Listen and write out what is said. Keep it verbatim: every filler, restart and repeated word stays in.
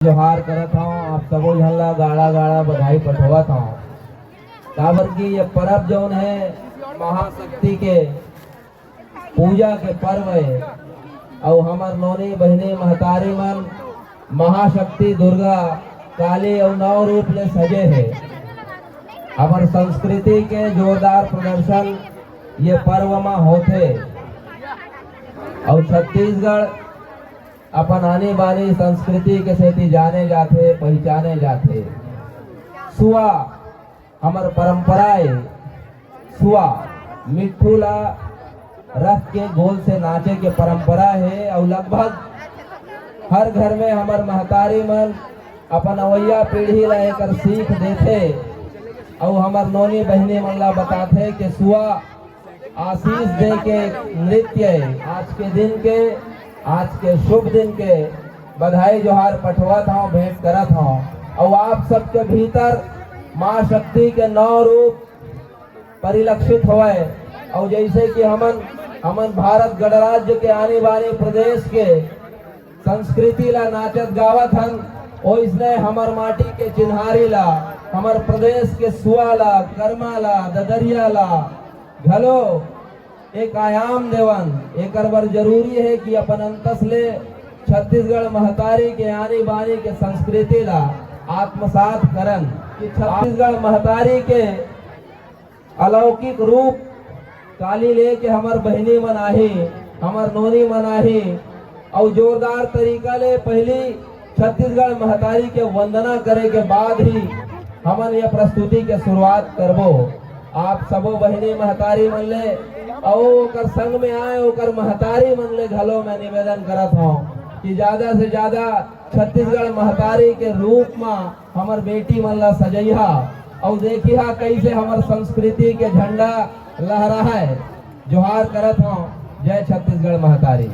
जोहार करत हव, आप सबो झन ला गाड़ा गाड़ा बधाई पठवत हव। काबर कि ये परब जौन हे महाशक्ति के पूजा के पर्व हे, अउ हमर नोनी बहिनी महतारी मन महाशक्ति दुर्गा काली अउ नौ रूप ले सजे हे। हमर संस्कृति के जोरदार प्रदर्शन ये पर्व म होथे। अउ छत्तीसगढ़ अपन आनी बानी संस्कृति के सेती जाने जाथे, पहिचाने जाथे। सुआ हमर परंपरा ए, सुआ मिट्ठू ला रख के गोल से नाचे के परंपरा हे। अउ लगभग हर घर में हमर महतारी मन अपन अवइया पीढ़ी ला एकर सीख देथे अउ हमर नोनी बहिनी मन ला बताथे कि सुआ आशीष दे के नृत्य हे। आज के दिन के, आज के शुभ दिन के बधाई जोहार पठवत हव, भेंट करत हव। अउ आप सबके भीतर माँ शक्ति के नौ रूप परिलक्षित होवय। अउ जैसे कि हमन, हमन भारत गणराज्य के आनी बानी प्रदेश के संस्कृति ला नाचत गावत हन, ओइसने हमर माटी के चिन्हारी ला, हमर प्रदेश के सुआ ला, करमा ला, ददरिया ला घलो एक आयाम देवन। एकर बर जरूरी हे कि अपन अंतस ले छत्तीसगढ़ महतारी के आनी बानी के संस्कृति ला आत्मसात करन कि छत्तीसगढ़ महतारी के अलौकिक रूप काली लेके हमर बहिनी मन आही, हमर नोनी मन आही, अउ जोरदार तरीका ले पहिली छत्तीसगढ़ महतारी के वंदना करे के बाद ही हमन ये प्रस्तुति के शुरुआत करबो। आप सबो बहिनी महतारी मन ले अउ ओकर संग में आए ओकर महतारी मन ले घलो मैं निवेदन करत हव कि ज्यादा से ज्यादा छत्तीसगढ़ महतारी के रूप म हमर बेटी मन ला सजइहा अउ देखिहा कइसे हमर संस्कृति के झंडा लहराहय। जोहार करत हव, जय छत्तीसगढ़ महतारी।